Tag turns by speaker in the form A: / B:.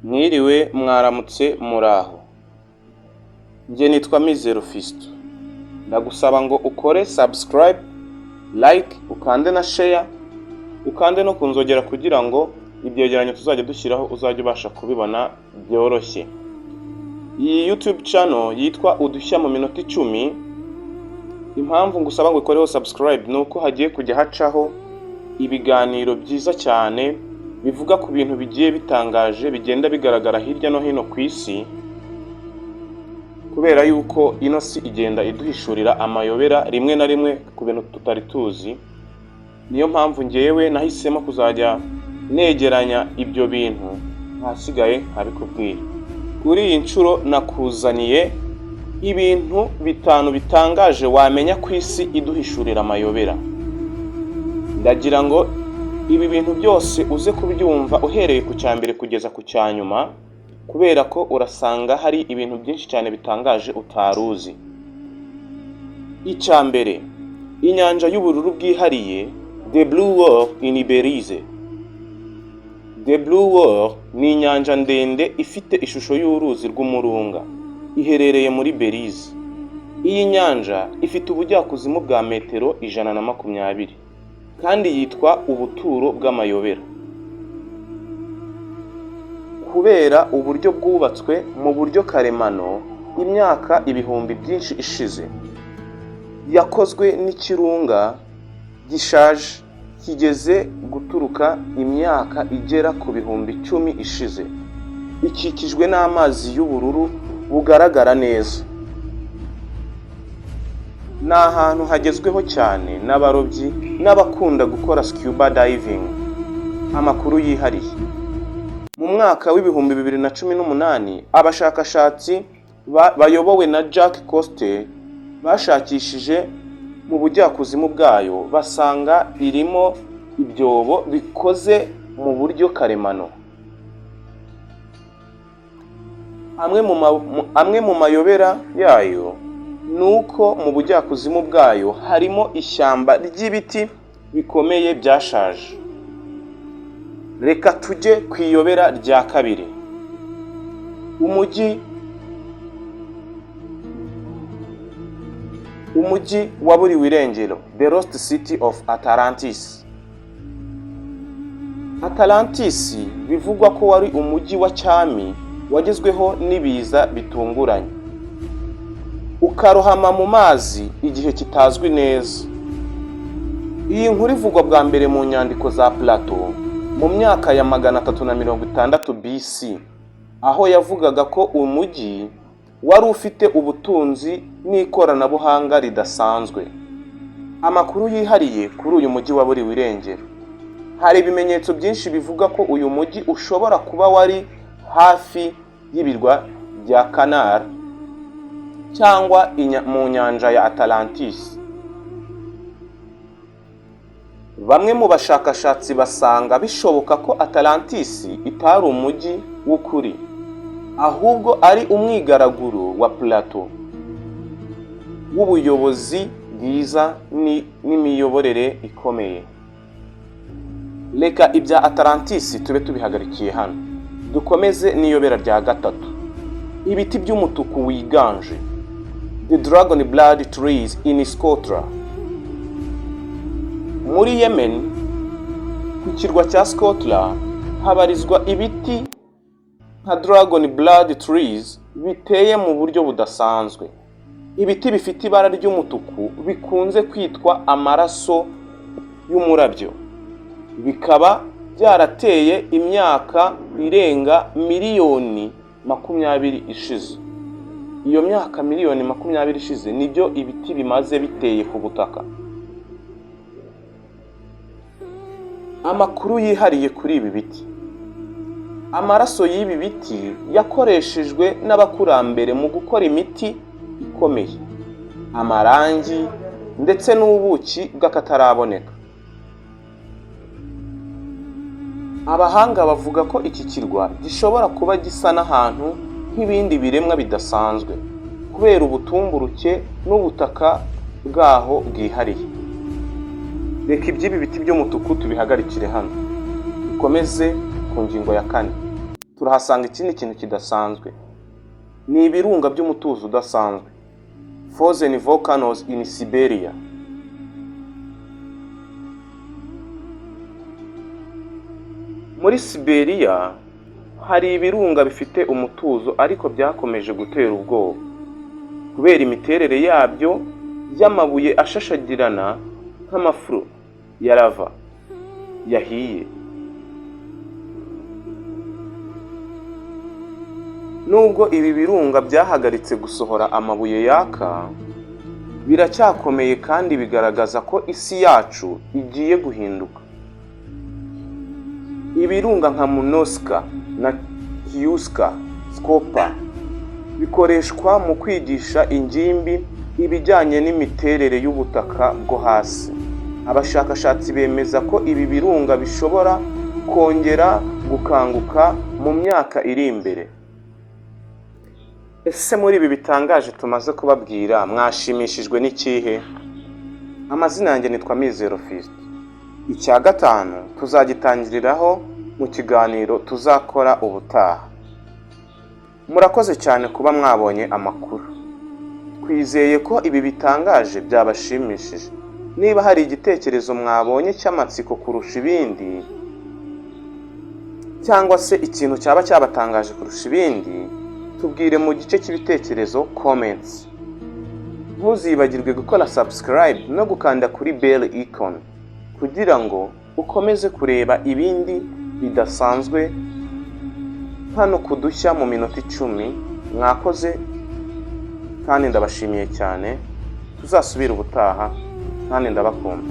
A: Mwiriwe, mwaramutse, muraho. Njye nitwa Mizero Fiston. Ndagusaba ngo ukore subscribe, like, ukande na share, ukande no kunzogera kugira ngo ibyegeranyo tuzajya dushyiraho uzajye ubasha kubibona byoroshye. Iyi YouTube channel yitwa Udushya mu minota 10. Impamvu ngusaba ngo ukoreho subscribe ni uko hagiye kujya hacaho ibiganiro byiza cyane bivuga ku bintu bigiye bitangaje bigenda bigaragara hirya no hino ku isi, kubera yuko ino si igenda iduhishurira amayobera rimwe na rimwe ku bintu tutari tuzi. Niyo mpamvu ngewe nahisemo kuzajya negeranya ibyo bintu, ahasigaye nkabikubwira. Kuri iyi nshuro nakuzaniye ibintu bitanu bitangaje wamenya ku isi iduhishurira amayobera. Ndagira ngo ibi bintu byose uze kubyumva uhereye ku cya mbere kugeza ku cya nyuma, kubera ko urasanga hari ibintu byinshi cyane bitangaje utari uzi. Icya mbere, inyanja y'ubururu bwihariye, The Blue Wall in Belize. The Blue Wall ni inyanja ndende ifite ishusho y'uruzi rw'umurunga, iherereye muri Belize. Iyi nyanja ifite ubujyakuzimu bwa metero 120 kandi yitwa ubuturo bw'amayobera kubera uburyo bwubatswe mu buryo karemano imyaka ibihumbi byinshi ishize. Yakozwe n'ikirunga gishaje kigeze guturuka imyaka igera ku 10,000 ishize. Ikikijwe n'amazi y'ubururu bugaragara neza. Ni ahantu hagezweho cyane n'abarobyi n'abakunda gukora scuba diving. Amakuru yihariye: mu mwaka wa 2018, abashakashatsi bayobowe na Jacques Coste bashakishije mu bujyakuzimu bwayo, basanga irimo ibyobo bikoze mu buryo karemano. Amwe mu mayobera yayo ni uko mu bujyakuzimu bwayo harimo ishyamba ry'ibiti bikomeye byashaje. Reka tujye ku iyobera rya kabiri: umujyi waburiwe irengero, The Lost City of Atlantis. Atlantis bivugwa ko wari umujyi wa cyami wagezweho n'ibiza bitunguranye, ukarohama mu mazi igihe kitazwi neza. Iyi nkuru ivugwa bwa mbere mu nyandiko za Plato mu myaka ya 360 BC, aho yavugaga ko umujyi wari ufite ubutunzi n'ikoranabuhanga ridasanzwe. Amakuru yihariye kuri uyu mujyi waburiwe irengero: hari ibimenyetso byinshi bivuga ko uyu mujyi ushobora kuba wari hafi y'ibirwa bya Canary cyangwa mu nyanja ya Atlantis. Bamwe mu bashakashatsi basanga bishoboka ko Atlantis itari umujyi w'ukuri, ahubwo ari umwigaraguro wa Plato w'ubuyobozi bwiza n'imiyoborere ikomeye. Reka ibya Atlantis tube tubihagarikiye hano, dukomeze n'iyobera rya gatatu: ibiti by'umutuku wiganje, The Dragon Blood Trees in Socotra. Muri Yemen, ku kirwa cya Socotra, habarizwa ibiti nka Dragon Blood Trees biteye mu buryo budasanzwe. Ibiti bifite ibara ry'umutuku bikunze kwitwa amaraso y'umurabyo, bikaba byarateye imyaka irenga miliyoni 20 ishize. Iyo myaka miliyoni 20 ishize nibyo ibiti bimaze biteye ku butaka. Amakuru yihariye kuri ibi biti: amaraso y'ibi biti yakoreshejwe n'abakurambere mu gukora imiti ikomeye, amarangi ndetse n'ubuki bw'akataraboneka. Abahanga bavuga ko iki kirwa gishobora kuba gisa n'ahantu nk'ibindi biremwa bidasanzwe kubera ubutumburuke n'ubutaka bwaho bwihariye. Reka iby'ibi biti by'umutuku tubihagarikire hano, dukomeze ku ngingo ya kane. Turahasanga ikindi kintu kidasanzwe, ni ibirunga by'umutuzo udasanzwe, frozen volcanoes in Siberia. Muri Siberia hari ibirunga bifite umutuzo, ariko byakomeje gutera ubwoba kubera imiterere yabyo y'amabuye ashashagirana nk'amafuro ya lava yahiye. Nubwo ibi birunga byahagaritse gusohora amabuye yaka, biracyakomeye kandi bigaragaza ko isi yacu igiye guhinduka. Ibirunga nka Murnoska na Kyuska Skopa bikoreshwa mu kwigisha ingimbi ibijyanye n'imiterere y'ubutaka bwo hasi. Abashakashatsi bemeza ko ibi birunga bishobora kongera gukanguka mu myaka iri imbere. Ese muri ibi bitangaje tumaze kubabwira, mwashimishijwe n'ikihe? Amazina yanjye nitwa Mizero Fiston. Icya gatanu tuzagitangiriraho mu kiganiro tuzakora ubutaha. Murakoze cyane kuba mwabonye amakuru. Twizeye ko ibi bitangaje byabashimishije. Niba hari igitekerezo mwabonye cy'amatsiko kurusha ibindi, cyangwa se ikintu cyaba cyabatangaje kurusha ibindi, tubwire mu gice cy'ibitekerezo, comments. Ntuzibagirwe gukora subscribe no gukanda kuri bell icon kugira ngo ukomeze kureba ibindi bidasanzwe hano ku Dushya mu minota 10. Mwakoze kandi ndabashimiye cyane. Tuzasubire ubutaha kandi ndabakunda.